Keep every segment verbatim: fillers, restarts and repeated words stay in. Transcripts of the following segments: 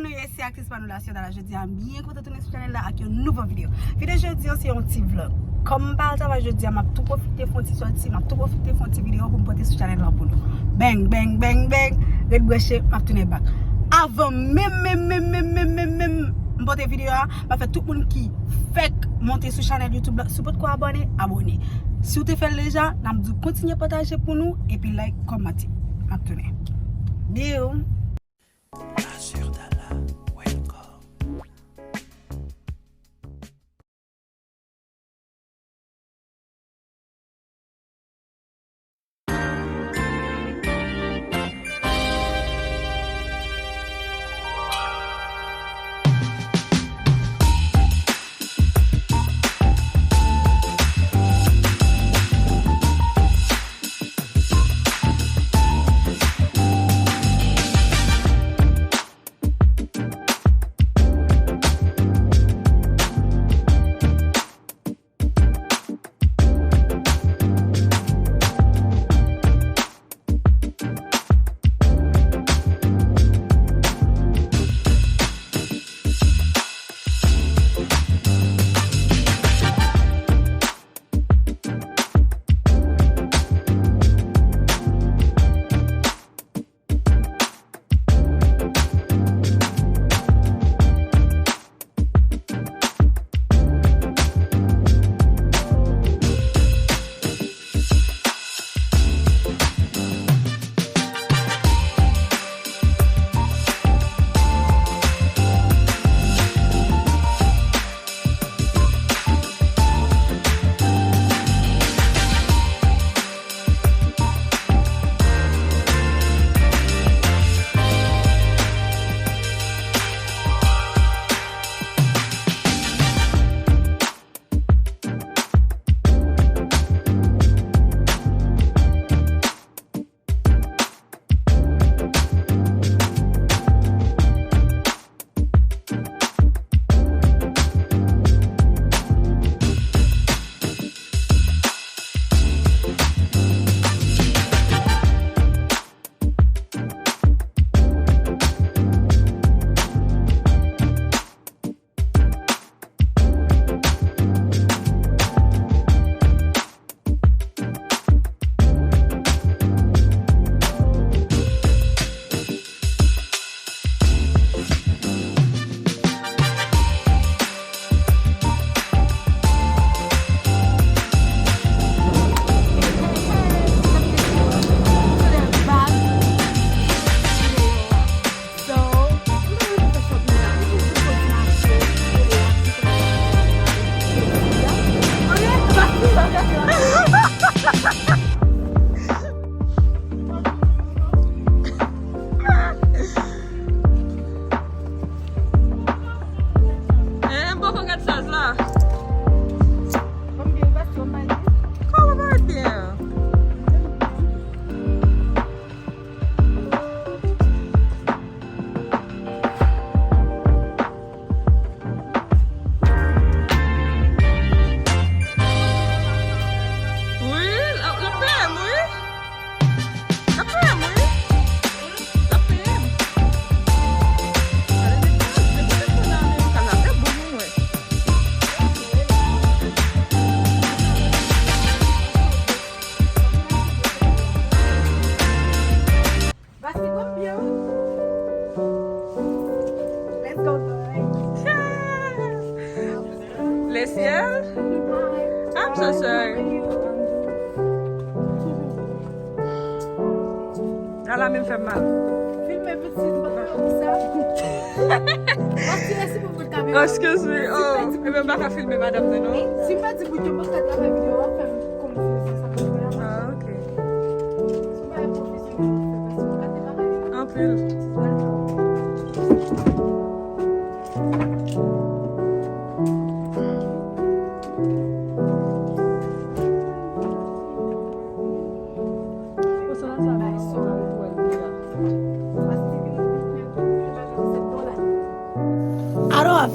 Nou ye, se aktris pa nou la, Sèda la. Jodi a, m byen kontan tounen sou chanèl la ak yon nouvo videyo. Videyo jodi a, se yon ti vlog. Kòm m pa al travay jodi a, m ap tou pwofite fè yon ti sòti, m ap tou pwofite fè yon ti videyo pou m pote sou chanèl la pou nou. Bang, bang, bang, bang. Ret branche, m ap tounen back. Avan menm, menm, menm, m pote videyo a, m ap fè tout moun ki fèk monte sou chanèl YouTube la, si w potko abòne, abòne. Si w te fè l deja, n ap di w kontinye pataje pou nou, epi like, kòmante. M ap tounen. Biw. Eh, m poko gad saz la. Kòman parèt byen? Wi, l ap, l ap peye m, wi. L ap peye m, wi. L ap peye m. Gade depi, depi, depi nan Amerika la, te bon, mwen wè. Basi, bon, byen. Let's go, boy. Le ciel? I'm so sorry. Ala menm fè m mal. Filme pitit, m pa ka wè sa. Basi, resi pou kote kamera. Excuse me. Oh, e ben, m pa ka filme madanm nan, non. Si m pa di pou yo, m pa ka travay videyo, w ap fè m konfyans nan sa m ap fè a. Ah, ok. Anpil. I don't have.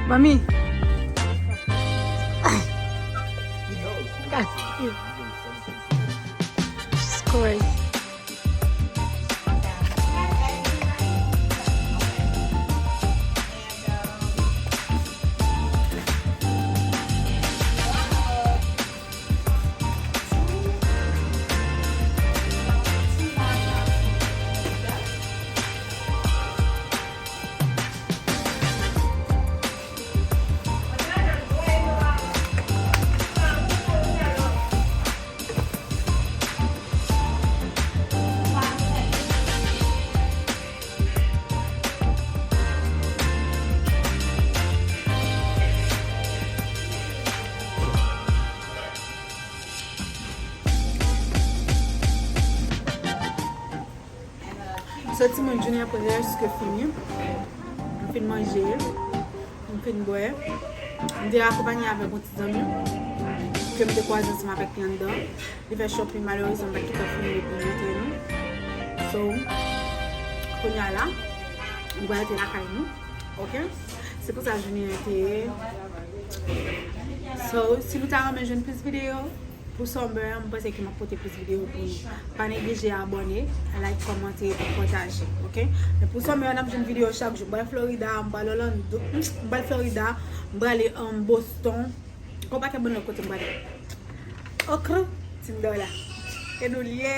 Mami. God damn. Jesus Christ. So, timoun, jounen an prèske fini. M fin manje, m fin bwè. M te akonpanye avèk yon ti zanmi ke m te kwaze ansanm avèk li anndan. Li fè shopping, malerezman, m pa t gentan filme pou m montre nou. So, kounye a la, m pral rete lakay nou, oke? Se konsa jounen an te ye. So, si nou ta renmen jwenn plis videyo, pou summer, m panse ke m ap pote plis videyo pou nou. Pa neglije abòne, like, kòmante, epi pataje, oke? Men pou summer, n ap jwenn videyo chak jou. M pral Florida, m pral Orlando, m pral Florida, m prale, um, Boston. Gon pakèt bon lòt kote m prale. Okra, Tinder la. E nou l ye.